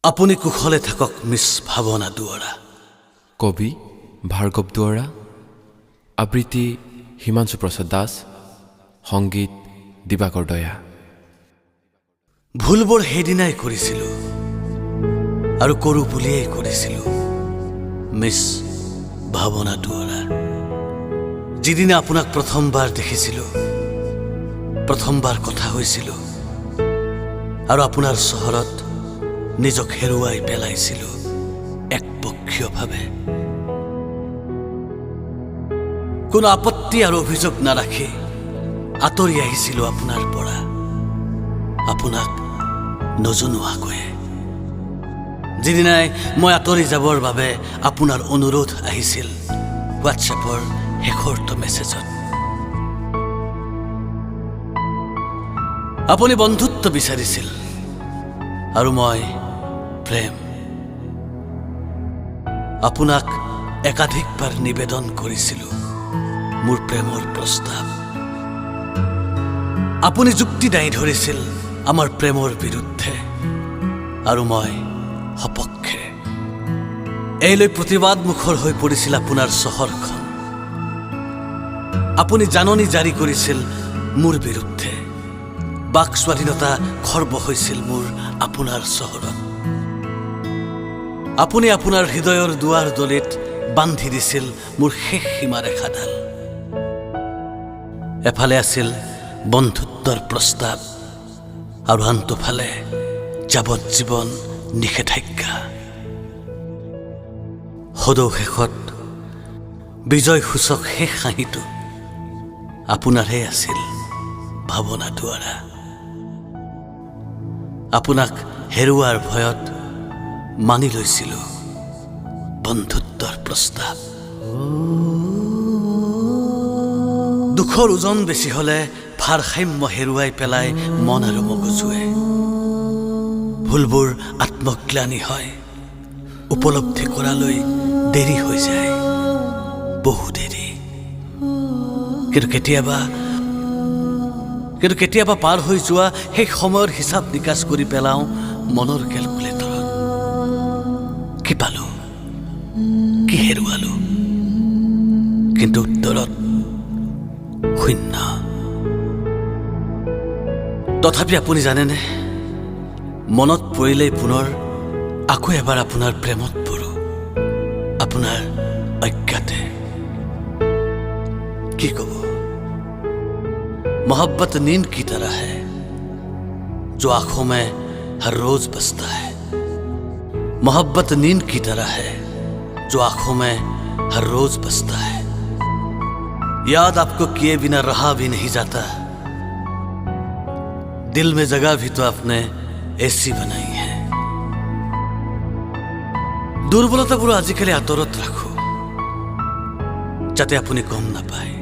আপুনি কুশলে থাকক, মিছ ভাৱনা দুৱৰা। কবি ভাৰ্গৱ দুৱৰা, আবৃত্তি হিমাংশু প্ৰসাদ দাস, সংগীত দিবাকৰ দয়া। ভুলবোৰ সেইদিনাই কৰিছিলোঁ আৰু কৰোঁ বুলিয়েই কৰিছিলোঁ, মিছ ভাৱনা দুৱৰা। যিদিনা আপোনাক প্ৰথমবাৰ দেখিছিলোঁ, প্ৰথমবাৰ কথা হৈছিলোঁ আৰু আপোনাৰ চহৰত নিজক হেৰুৱাই পেলাইছিলোঁ একপক্ষীয়ভাৱে, কোনো আপত্তি আৰু অভিযোগ নাৰাখি আঁতৰি আহিছিলোঁ আপোনাৰ পৰা, আপোনাক নজনোৱাকৈয়ে। যিদিনাই মই আঁতৰি যাবৰ বাবে আপোনাৰ অনুৰোধ আহিছিল হোৱাটছএপৰ শেষৰটো মেছেজত, আপুনি বন্ধুত্ব বিচাৰিছিল আৰু মই প্ৰেম। আপোনাক একাধিকবাৰ নিবেদন কৰিছিলোঁ মোৰ প্ৰেমৰ প্ৰস্তাৱ। আপুনি যুক্তি দাঙি ধৰিছিল আমাৰ প্ৰেমৰ বিৰুদ্ধে আৰু মই সপক্ষে। এই লৈ প্ৰতিবাদ মুখৰ হৈ পৰিছিল আপোনাৰ চহৰখন। আপুনি জাননী জাৰি কৰিছিল মোৰ বিৰুদ্ধে। বাক স্বাধীনতা খৰ্ব হৈছিল মোৰ আপোনাৰ চহৰত। আপুনি আপোনাৰ হৃদয়ৰ দুৱাৰ দলিত বান্ধি দিছিল মোৰ শেষ সীমাৰেখাডাল। এফালে আছিল বন্ধুত্বৰ প্ৰস্তাৱ আৰু আনটোফালে যাৱজ্জীৱন নিষেধাজ্ঞা। সদৌ শেষত বিজয়সূচক শেষ হাঁহিটো আপোনাৰহে আছিল, ভাৱনা দুৱাৰা। আপোনাক হেৰুৱাৰ ভয়ত মানি লৈছিলোঁ বন্ধুত্বৰ প্ৰস্তাৱ। দুখৰ ওজন বেছি হ'লে ভাৰসাম্য হেৰুৱাই পেলাই মন আৰু মগজুৱে। ভুলবোৰ আত্মগ্লানি হয়, উপলব্ধি কৰালৈ দেৰি হৈ যায়, বহু দেৰি। কিন্তু কেতিয়াবা পাৰ হৈ যোৱা সেই সময়ৰ হিচাপ নিকাচ কৰি পেলাওঁ মনৰ কেলকুলেটৰত। কি পালোঁ, কি হেৰুৱালো? কিন্তু উত্তৰত শূন্য। তথাপি আপুনি জানেনে, মনত পৰিলেই পুনৰ আকৌ এবাৰ আপোনাৰ প্ৰেমত পৰোঁ, আপোনাৰ অজ্ঞাতে। কি ক'ব, मोहब्बत नींद की तरह है जो आंखों में हर रोज बसता है। मोहब्बत नींद की तरह है जो आंखों में हर रोज बसता है। याद आपको किए बिना रहा भी नहीं जाता। दिल में जगह भी तो आपने ऐसी बनाई है। দুৰ্বলতাবোৰ আজিকালি আঁতৰত ৰাখোঁ, যাতে আপুনি গম নাপায়।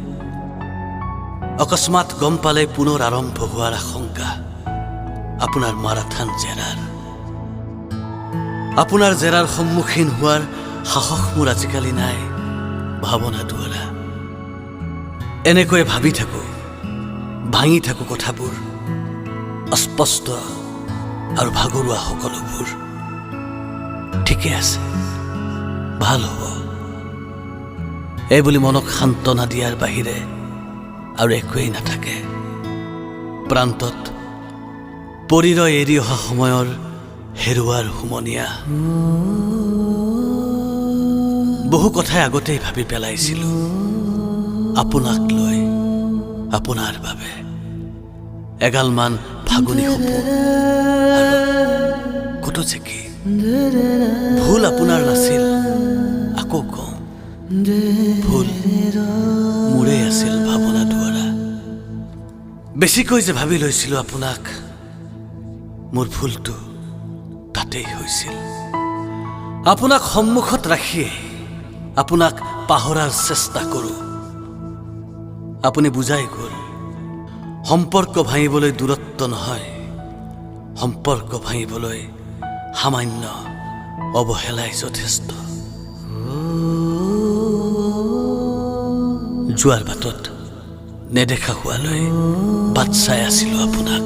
অকস্মাত গম পালে পুনৰ আৰম্ভ হোৱাৰ আশংকা আপোনাৰ মাৰাথান জেৰাৰ। আপোনাৰ জেৰাৰ সন্মুখীন হোৱাৰ সাহস মোৰ আজিকালি নাই, ভাৱনা দুৱাৰা। এনেকৈয়ে ভাবি থাকোঁ, ভাঙি থাকোঁ কথাবোৰ, অস্পষ্ট আৰু ভাগৰুৱা সকলোবোৰ। ঠিকে আছে, ভাল হ'ব, এই বুলি মনক সান্তনা দিয়াৰ বাহিৰে আৰু একোৱেই নাথাকে। প্ৰান্তত পৰি ৰৈ এৰি অহা সময়ৰ হেৰুৱাৰ হুমনিয়া। বহু কথাই আগতেই ভাবি পেলাইছিলোঁ আপোনাক লৈ, আপোনাৰ বাবে। এগালমান ফাগুনী সপোন আৰু কত যে কি। ভুল আপোনাৰ নাছিল, আকৌ কওঁ, ভুল মোৰেই আছিল, ভাৱনা দুৱাৰা। বেছিকৈ যে ভাবি লৈছিলোঁ আপোনাক, মোৰ ভুলটো তাতেই হৈছিল। আপোনাক সন্মুখত ৰাখিয়ে আপোনাক পাহৰাৰ চেষ্টা কৰোঁ। আপুনি বুজাই গ'ল, সম্পৰ্ক ভাঙিবলৈ দূৰত্ব নহয়, সম্পৰ্ক ভাঙিবলৈ সামান্য অৱহেলাই যথেষ্ট। যোৱাৰ বাটত নেদেখা হোৱালৈ বাট চাই আছিলোঁ আপোনাক।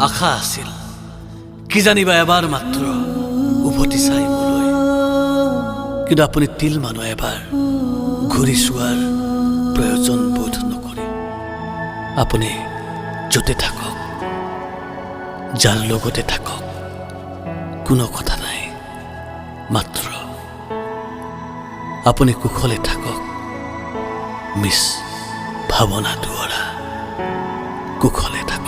আশা আছিল, কিজানিবা এবাৰ মাত্ৰ উভতি চাই মোলৈ, কিন্তু আপুনি তিল মানুহ এবাৰ ঘূৰি চোৱাৰ প্ৰয়োজন বোধ নকৰে। আপুনি য'তে থাকক, যাৰ লগতে থাকক, কোনো কথা নাই, মাত্ৰ আপুনি কুশলে থাকক মিছ ভাৱনা দুৱৰা, কুশলে থাকক।